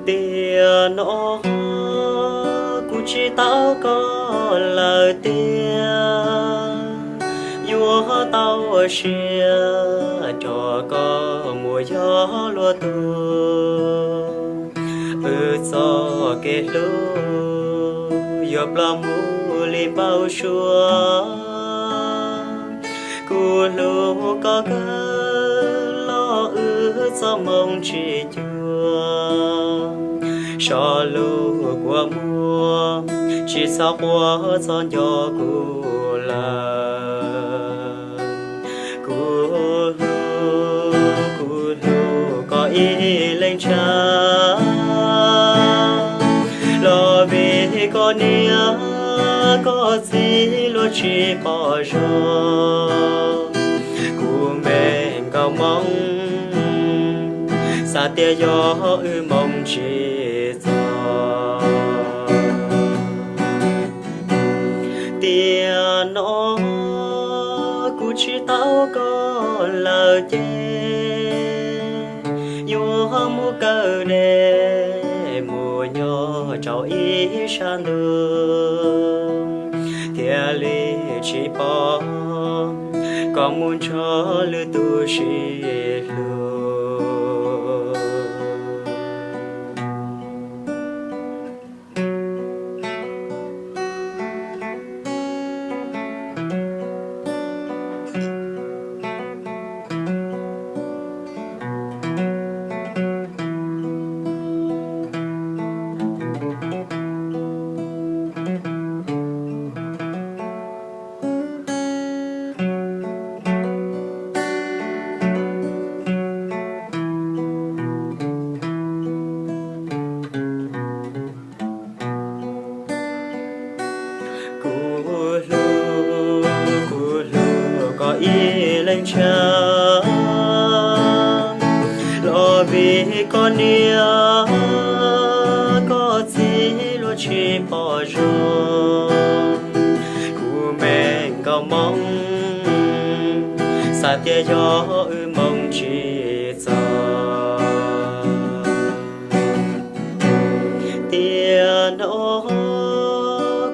Tiam no kuv tsis tau koj lawm tiag, yuav tau ua siab rau koj mus yog luag tug. Wb txoj kev hlub yuav ploj mus li npau suav. Kuv hlub koj kawg los wb txoj moo tsis cuag, so lub kua muag tsis txhob quaj txhob nco kuv lawm. Kuv hlub, kuv hlub koj ib leeg tshaj, los vim koj niam koj txiv luag tsis pom zoo. Kuv me nkauj Hmoob, xav tias yog wb moo tsis txog. Tiam no kuv tsis tau koj lawm ces, yuav mus kaw dej mus nyob rau ib sab ntuj, thiaj li tsis pom koj mus nrog lwm tus sib hlub. Kuv hlub, kuv hlub koj ib leeg tshaj, los vim koj niam koj txiv luag tsis pom zoo. Kuv me nkauj Hmoob, xav tias yog wb moo tsis txog. Tiam no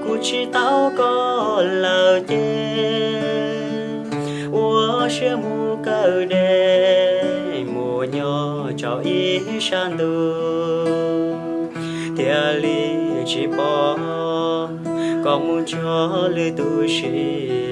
kuv tsis tau koj lawm ces, ua siab mus kaw dej mus nyob rau ib sab ntuj, thiaj li tsis pom koj mus nrog lwm tus sib